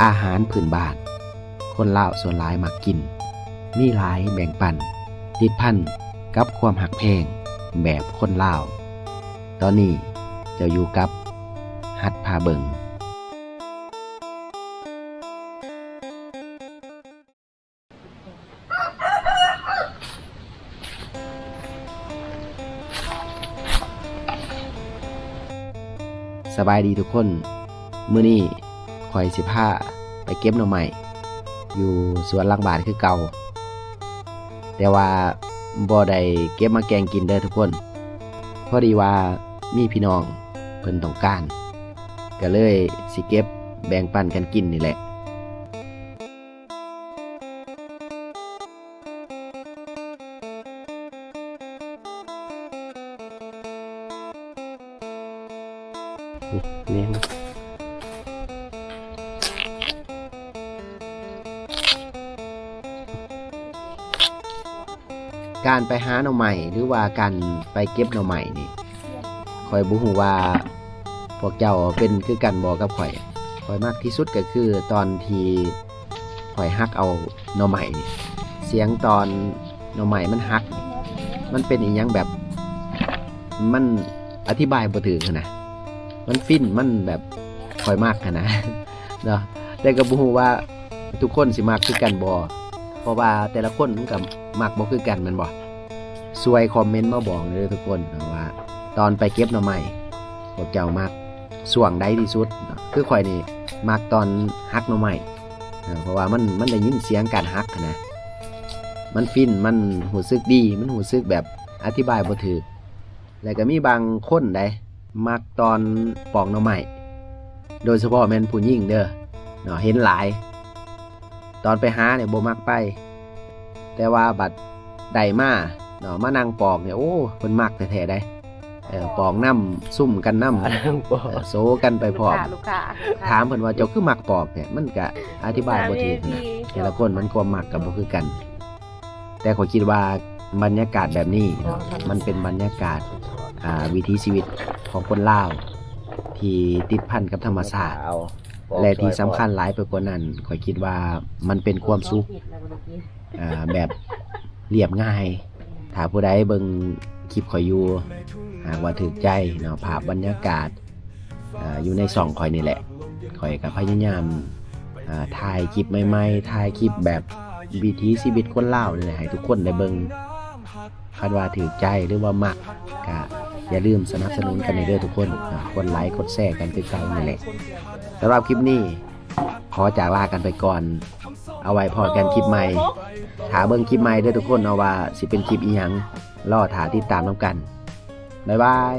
ອາຫານພື້ນບ້ານ ຄົນລາວສ່ວນຫຼາຍມັກກິນ ມີຫຼາຍແບ່ງປັນ ຕິດພັນກັບຄວາມຮັກແພງແບບຄົນລາວ. ຕອນນີ້ເຈົ້າຢູ່ກັບ ຮັດພາເບິ່ງ. ສະບາຍດີທຸກຄົນ, ມື້ນີ້ຂ້ອຍຊິພາໄປເກັບໜໍ່ໄມ້ຢູ່ສວນຫຼັງບ້ານຄືເກົ່າ, ແຕ່ວ່າບໍ່ໄດ້ເກັບມາແກງກິນເດີທຸກຄົນ, ພໍດີວ່າມີພີ່ນ້ອງເພິ່ນຕ້ອງການ, ກະເລີຍຊິເກັບແບ່ງປັນກັນກິນນີ້ແຫຼະ. ນີ້ ແມ່ນ ການໄປຫາໜໍ່ໄມ້ ຫຼືວ່າການໄປເກັບໜໍ່ໄມ້ນີ້ ຂ້ອຍບໍ່ຮູ້ວ່າພວກເຈົ້າເປັນຄືກັນບໍ່ກັບຂ້ອຍ. ຂ້ອຍມັກທີ່ສຸດກໍຄືຕອນທີ່ຂ້ອຍຫັກເອົາໜໍ່ໄມ້ນີ້, ສຽງຕອນໜໍ່ໄມ້ມັນຫັກ ມັນເປັນອີ່ຫຍັງແບບ ມັນອະທິບາຍບໍ່ຖືກຫັ້ນນະ, ມັນຟິນ ມັນແບບ ຂ້ອຍມັກຫັ້ນນະ ເນາະ, ແຕ່ກໍບໍ່ຮູ້ວ່າທຸກຄົນຊິມັກຄືກັນບໍ່ ເພາະວ່າແຕ່ລະຄົນມັນກໍມັກບໍ່ຄືກັນແມ່ນບໍ່? ຊ່ວຍຄອມເມັນມາບອກເດີທຸກຄົນເນາະ ວ່າຕອນໄປເກັບໜໍ່ໄມ້ ພວກເຈົ້າມັກຊ່ວງໃດທີ່ສຸດເນາະ? ຄືຂ້ອຍນີ້ມັກຕອນຫັກໜໍ່ໄມ້ ເພາະວ່າມັນ ມັນໄດ້ຍິນສຽງການຫັກຫັ້ນນະ, ມັນຟິນ ມັນຮູ້ສຶກດີ ມັນຮູ້ສຶກແບບອະທິບາຍບໍ່ຖືກ. ແລ້ວກໍມີບາງຄົນໃດ ມັກຕອນປອກໜໍ່ໄມ້ ໂດຍສະເພາະແມ່ນຜູ້ຍິງເດີເນາະ, ເຫັນຫຼາຍ ຕອນໄປຫານີ້ບໍ່ມັກໄປ, ແຕ່ວ່າບັດໄດ້ມາເນາະ ມານັ່ງປອກນີ້ ໂອ້ ເພິ່ນມັກແທ້ໆໃດ໋. ເອີ ປອກນຳ ຊຸມກັນນຳ ເອີ ໂຊກັນໄປພ້ອມ. ລູກຄ້າ ລູກຄ້າ ຖາມເພິ່ນວ່າ ເຈົ້າຄືມັກປອກແທ້? ມັນກະອະທິບາຍບໍ່ຖືກນະ, ແຕ່ລະຄົນມັນຄວາມມັກກໍບໍ່ຄືກັນ. ແຕ່ຂ້ອຍຄິດວ່າບັນຍາກາດແບບນີ້ເນາະ ມັນເປັນບັນຍາກາດ ອ່າ ວິຖີຊີວິດຂອງຄົນລາວທີ່ຕິດພັນກັບທຳມະຊາດ ແລະ ທີ່ສຳຄັນຫຼາຍໄປກວ່ານັ້ນ ຂ້ອຍຄິດວ່າມັນເປັນຄວາມສຸກ ອ່າ ແບບລຽບງ່າຍ. ຖ້າຜູ້ໃດເບິ່ງຄລິບຂ້ອຍຢູ່ ຫາກວ່າຖືກໃຈເນາະ ພາບບັນຍາກາດ ອ່າ ຢູ່ໃນຊ່ອງຂ້ອຍນີ້ແຫຼະ, ຂ້ອຍກໍພະຍາຍາມ ອ່າ ຖ່າຍຄລິບໃໝ່ໆ ຖ່າຍຄລິບແບບວິຖີຊີວິດຄົນລາວນີ້ແຫຼະ ໃຫ້ທຸກຄົນໄດ້ເບິ່ງ. ຄັນວ່າຖືກໃຈ ຫຼືວ່າມັກ ກໍຢ່າລືມສະໜັບສະໜູນກັນແດ່ເດີທຸກຄົນເນາະ, ກົດໄລ ກົດແຊກັນຄືເກົ່ານີ້ແຫຼະ. ສຳລັບຄລິບນີ້ ຂໍຈາກລາກັນໄປກ່ອນ, ເອົາໄວ້ພໍ້ກັນຄລິບໃໝ່. ຖ້າເບິ່ງຄລິບໃໝ່ເດີທຸກຄົນເນາະ ວ່າຊິເປັນຄລິບອີ່ຫຍັງ, ລໍຖ້າຕິດຕາມນຳກັນ. ບາຍບາຍ.